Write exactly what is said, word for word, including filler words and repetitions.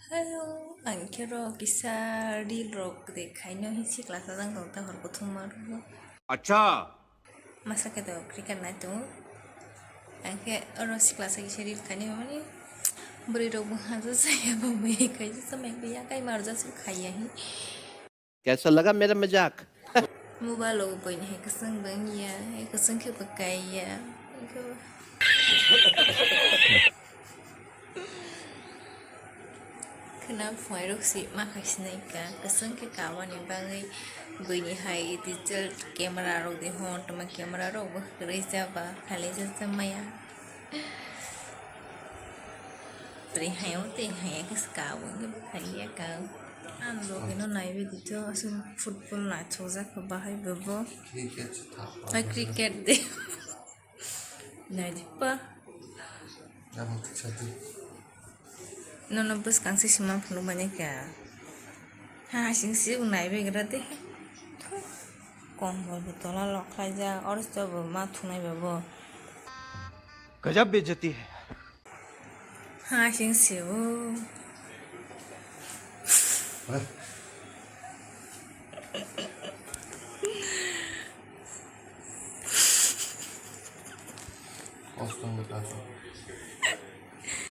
Hello, ang khe ro kisa reel rok de khaino hi sikla sajang tong ta hor kuthum ma ro. Acha. Masa khe do cricket nai tongo. Ang khe oro sikla sa kisa reel khaino mani bwrwi rok bo haja saya bo mai khaisa samai khe yakai mar ja su khaiya hi. Kaisa laga mera majak? Mobile o bwini hai kwchwng bang ya, hai kwchwng khe bwkai ya. Khwna phuairok si ma khai sinai ka, kwchwng khe kabani bagwi bwini hai digital camera rok de hwn, tamo camera rok bo kwrwi jaba, khalai jasa maya. Tei hai o tei hai khe se ka bo hwnkhe buphang ya ka. Ang bo khe no naiwi di to, aswk football naithokjak kha bahai bo bo. Cricket se tha. Hai cricket de. Nai di pa. Nono bwskang se sima phunuk manya kha. Ha sing se bo naiwi gra de. Kombol bo tola lok khlaijak, oro se bo ma thunai bo bo. Gajab bejati hai. Ha sing se o.